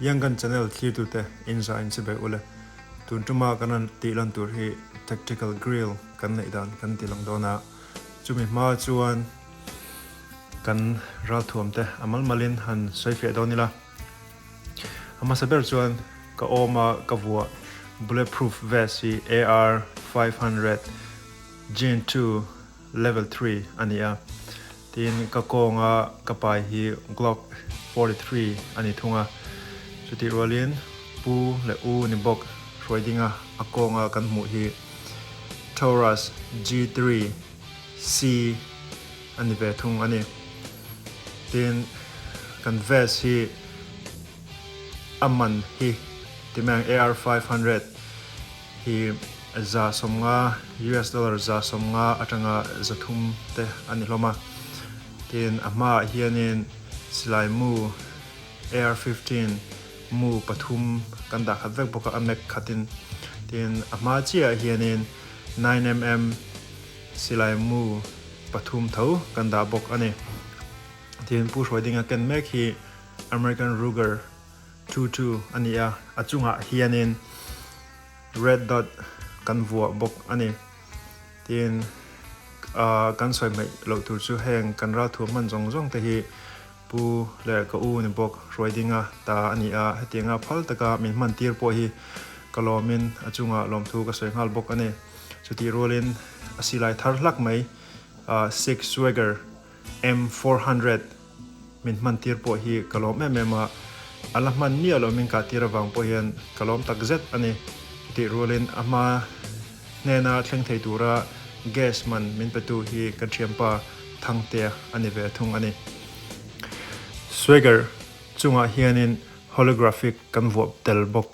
Yangon channel thlirtute in za in chibai ule. Tun tuma kan rawn tih lan tur hi tactical grill kan neih dan kan ti lang dawn a. Chumi hma chuan kan ralthuam te a mal malin han sawi fiah dawn ila. A hmasa ber chuan ka awm a ka vuah bulletproof vest hi AR 500 Gen 2 Level 3 a ni a, tin ka kawnga ka pai hi Glock 43 a ni thung a. Chutih rualin Pu leh U ni bawk hruai dinga a kawnga kan hmuh hi Taurus G3 C a ni ve thung a ni. Tin kan vest hi a man hi timeng AR 500 hi 150 US dollar 150 atanga 300 te a ni hlawm a. Tin, a hmaah hianin silai mu AR 15 mu pathum kan dah khat vek bawk a, a mek khatin. Tin, a hma chiahah hianin 9mm silai mu pathum tho kan dah bawk a ni. Tin, Pu Hruaidinga ken mek hi American Ruger 22 a ni a, a chungah hianin red dot kan vuah bawk a ni. Tin, ah kan sawi hmaih loh tur chu heng kan ralthuam hman zawng zawng te hi pu leh ka u ni bawk Hruaidinga ta a ni a, hetianga phal taka min hman tir pawh hi ka lawmin a chungah lawmthu ka sawi nghal bawk a ni. Chutih rualin a silai thar hlak mai ah Sig Swagger M400 min hman tir pawh hi ka lawm em em a, a la hman miah lo min kah tir avang pawh hian ka lawm tak zet a ni. Chutih rualin a hma hnena thleng thei tura gas man min petu hi kan thianpa Thangtea a ni ve thung a ni. Swagger chungah hianin holographic kan vuah tel bawk.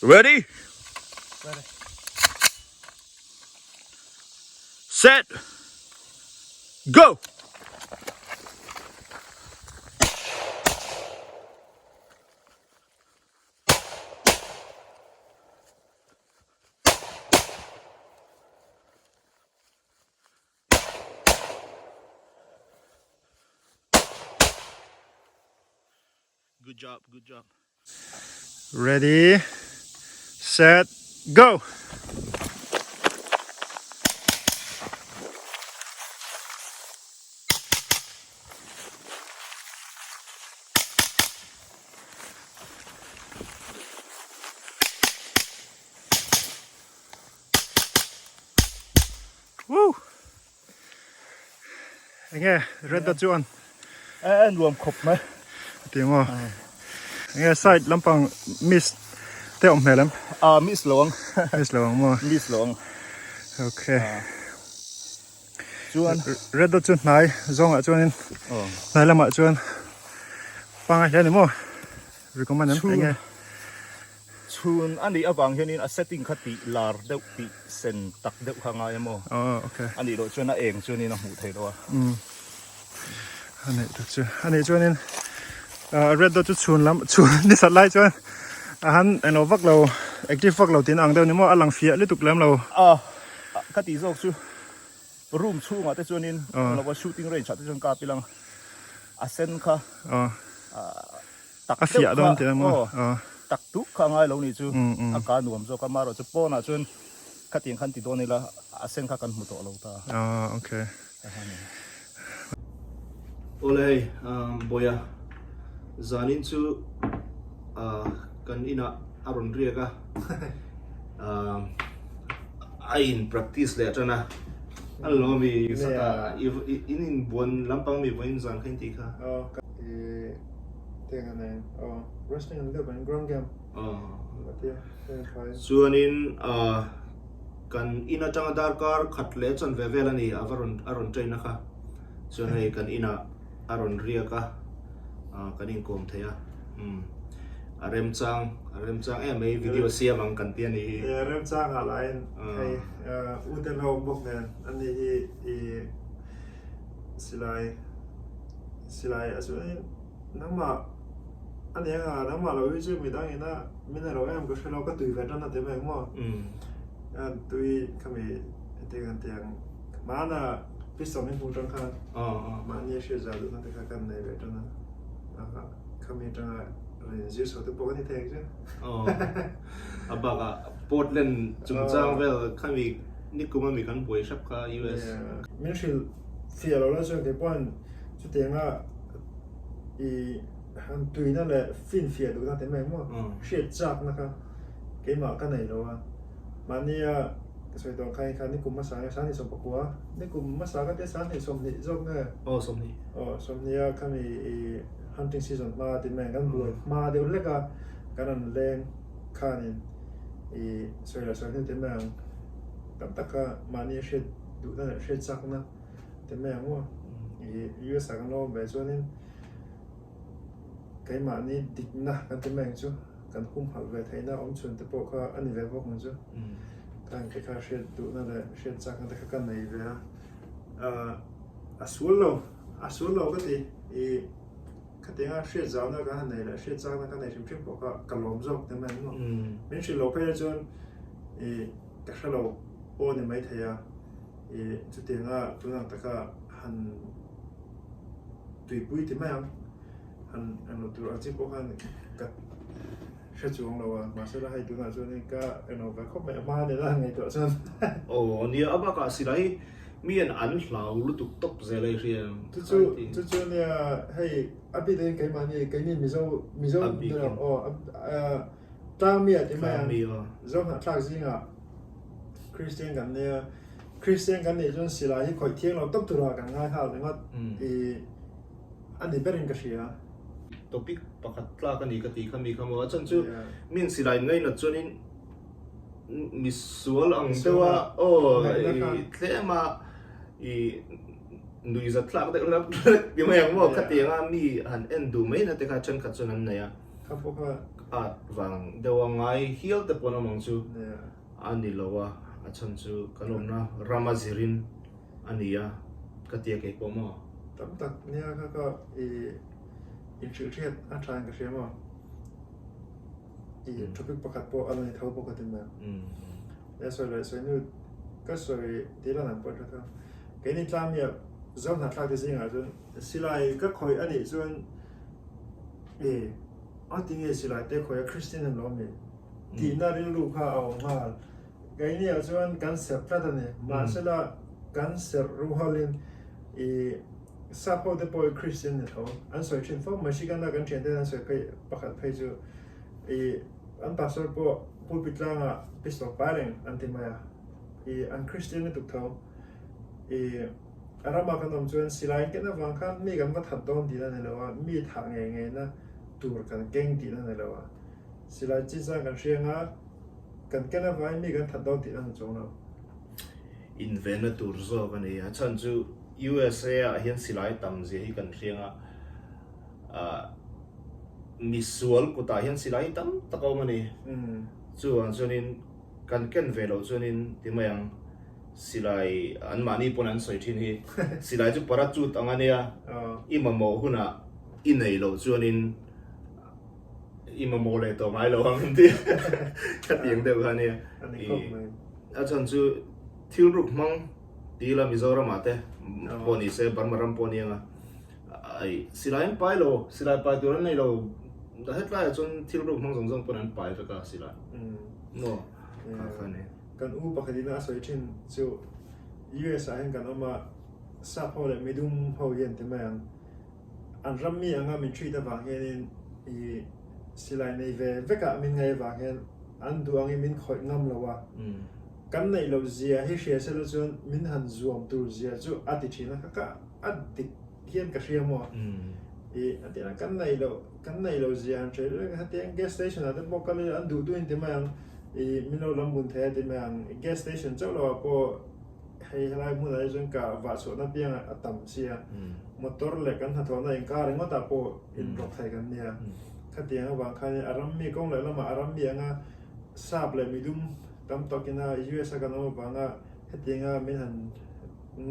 Ready? Ready. Set. Go! Good job, good job. Ready, set, go! Woo! Enge red dot chuan e nuam khawp mai ti maw enge side lampang miss te awm hmel em a miss lo ang miss lo ang maw miss lo ang okay chuan red dot chu hnai zawngah chuanin hnai lamah chuan pangai hle a ni maw recommend em enge Chhun a nih avang hianin a setting kha tih lar deuh tih sen tak deuh kha a ngai em aw? Aw ok. A nih loh chuan a eng chuanin a hmuh theih loh a. Umm a nih tak chu. A nih chuanin red dot chu chhun lam chhun ni sat lai chuan a han englo vak lo active vak lo tin ang deuh ni maw a lang fiah lutuk lem lo. A ka tih zawk chu room chhungah te chuanin englo a shooting range ah te chuan kap ilang a sen kha A fiah dawn tih emaw aw tak tuk kha a ngai lo nih chu a ka nuam zawk a marawh chu pawnah chuan khatiang khan ti dawn ila a sen kha kan hmu tawh lo ta. Aw okay. Awle hei Bawia zanin chu kan inah a rawn riak a a in practice leh tan a a lo mi in inbuan lampang mi vawiin zan kha in tih kha. Chuanin kan in atanga darkar khat leh chawn ve vel a ni a va rawn a rawn train a kha chuan hei kan inah a rawn riak a kan inkawm thei a umm a remchang a remchang em mai video siam ang kan ti a ni hi. Remchang ah lah in hei u te hlauh bawk nen a ni hi i silai silai a chuan nangmah a ni anga nangmah lo hi chu midang ina min ero em ka hre lo ka tui ve tan a ti mai ang maw tui khami hetiang an ti ang hmana. Pistol min hmuh tang khan mahni a hriat zau duhna te kha kan nei ve tan a, khami atanga rawn inzir chho te pawh kan ni thei ang chu. A bakah Portland chungchang vel khami nikum ami kan buai hrep kha US. Min hrilh fiah lo la chuan kei pawhin chutianga i han tuina leh finfiah duhna te mai maw hriat chakna kha keimah ka nei lo a. Mahnia ka sawi tawh kha kha nikum hmasa nge sanghnih sawmpakua nikum hmasa ka tia sanghnih sawmhnih zawk nge aw sawmhnih aw sawmhnih a khami i hunting season hma ti mai kan buai hma deuh hlek a kan rawn leng khanin i sawi leh sawi hnu ti mai ang tam tak kha mahni hriat duhna leh hriat chakna ti mai ang maw i US ah kan lo awm ve chuanin keimahni dikna kan ti mai ang chu. Kan humhalh ve theihna awm chhun te pawh kha a ni ve bawk ang chu. Khang te kha hriat duhna leh hriat chakna te kha ka nei ve a. A sual lo, a sual lo ka ti. I khatianga hriat zauna ka han nei leh hriat chakna ka nei hrim hrim pawh kha ka lawm zawk te mai ang maw. Min hrilh loh phei ah chuan i ka hre lo pawh a ni maithei a. I chutianga tunang taka han tuipui ti mai ang. Han en lo tur ang chi pawh khan ka hre chuang lo a, mahse la hei tunah chuanin ka en lo ve khawp mai a hma nena han ngaihtuah chuan. Aw nia a bakah silai mi an an hlau lutuk tawp zel a i hria em? Chu chu chu chu nia hei a bik takin keimahni keini Mizo Mizo nilo aw tlangmi ah ti mai ang Zohnahthlak zingah Kristian kan nia Kristian kan nih chuan silai hi khawih thiang lo tawp turah kan ngai nghal ringawt i a ni berin ka hria. Topic pakhat tlak a ni ka tih kha mi kha maw? A chhan chu min silai ngainat chuanin misual ang deuh a aw i tlem a i nuihzat tlak deuh hlek hlek ti mai ang maw? Khatiang a mi han en duh mai na te kha thenkhat chuan an nei a. Kha pawh kha. At vang deuh a ngai hial te pawh an awm ang chu a ni lo a, a chhan chu kan awmna rama zirin. A ni a, ka tia kei pawh maw? Tam tak nia kha ka i inhrilhhriat a tha in ka hria maw? I topic pakhat pawh a la ni tho bawk a ti mai. Nia sawi leh sawi nu ka sawi tih lan ang pawh hre tho. Keini tlangmia zo hnahthlak te zingah chuan silai ka khawih a nih chuan e a tinge silai te khawih a Christian an lo awm e tihna rilru kha a awm nghal. Keiniah chuan kan serh tlat a ni. Mahsela kan serh rualin i sap ho te pawh hi Christian ni tho. An sawi thin fo mai. Shikana kan thian ten an sawi phei pakhat phei chu i an pastor pawh pulpit tlangah pistol pai reng an ti mai a. I an Christian lutuk tho. I a rama kan awm chuan silai in ken avang khan mi kan va that dawn tihna a ni lo a, mi thah ngei ngeina tur kan keng tihna a ni lo a. Silai chinchang kan hria anga Kan ken avangin mi kan that dawn tih a ni chuang lo. Invenna tur zawk a ni. A chhan chu USA ah hian silai tam zia hi kan hriang a, ah misual kutah hian silai hi tam tak a awm a ni. Chuvang chuanin kan ken ve loh chuanin ti mai ang, silai anmahni pawn an sawi thin hi, silai chu parachute ang a nia, i mamawh hunah i nei loh chuanin, I mamawh leh tawh ngai lo ang ti khatiang deuh kha ania. A chhan chu thil ruk hmang ti ila Mizoram ah te pawh ni se Burma ram pawh ni anga ai silai an pai lo silai pai tur an nei lo hetlai ah chuan thil ruk hmang zawng zawng pawn an pai vek a silai maw kha kha ania. Kan u pakhat in a sawi thin chu US ah hian kan awm a sap ho leh midum ho hian ti mai ang. An ram mi anga min treat avang hianin i silai nei ve vekah min ngaih avang hian an duh angin min khawih ngam lo a. Kan neih loh zia hi hria sela chuan min han zuam tur zia chu a ti thin a, ka ka a dik hian ka hria maw? I a ti a, kan neih loh kan neih loh zia han hre reng hetiang gas station ah te pawh kal ila an duh duhin ti mai ang i min lo lam bun thei a ti mai ang, gas station chauh lo ah pawh Hei helai hmunah hi chuan ka vah chhuahna piangah a tam si a, motor leh kan hnathawhna inkar ringawtah pawh inrawk thei kan nia. Khatiang avang khanin a ram mi kawng leh lamah a ram mi anga sap leh midum tam tawkina US a kan awm avanga hetianga min han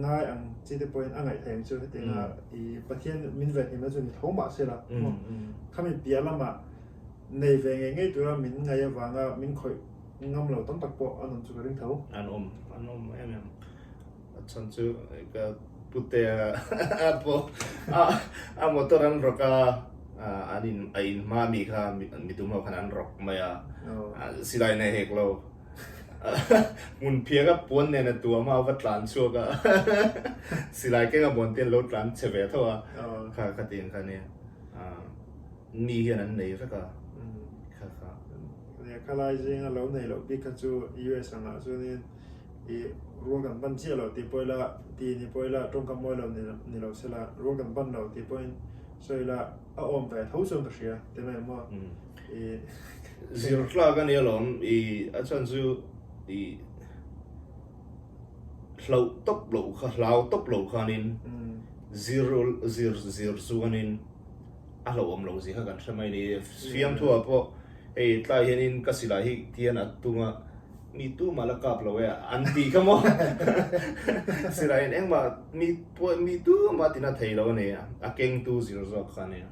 ngai ang chi te pawhin a ngaih theih ang chu hetianga i Pathian min venhimna chu ni tho mah se la maw. Khami piah lamah nei ve ngei ngei tura min ngaih avanga min khawih Ngam lo tam tak pawh an awm chu ka ring tho. An awm, an awm em em. A chhan chu ka Putea pawh a motor an rawk a, an in a in hma mi kha midum ho khan an rawk mai a, silai nei hek lo. Hmun phiak a puan nen a tuam a, a va tlan chhuak a, silai keng a muan te an lo tlan che ve tho a, kha kha tiang kha nia mi hian an nei vek a, kha kha. Nia khalai zinga lo nei loh bik kha chu US angah chuanin i rual kan ban chiah lo tih pawh ila ti ni pawh ila tawngkam mawi lo ni lo sela rual kan ban lo tih pawhin sawi ila a awm ve tho chuan ka hria ti mai maw i Zir tlak a ni alawm i a chhan chu i hlauh tawp loh kha hlau tawp loh khanin zir zir zir chuanin a hlauhawm loh zia kha kan hre mai a ni. Fiamthuah pawh hei tlai hianin ka silai hi tihian a tum a. Mi tumah la kap lo e an tih kha maw? Silaiin engmah mi pawh mi tumah tina thei lo a ni a, a kengtu zir zawk kha a nia.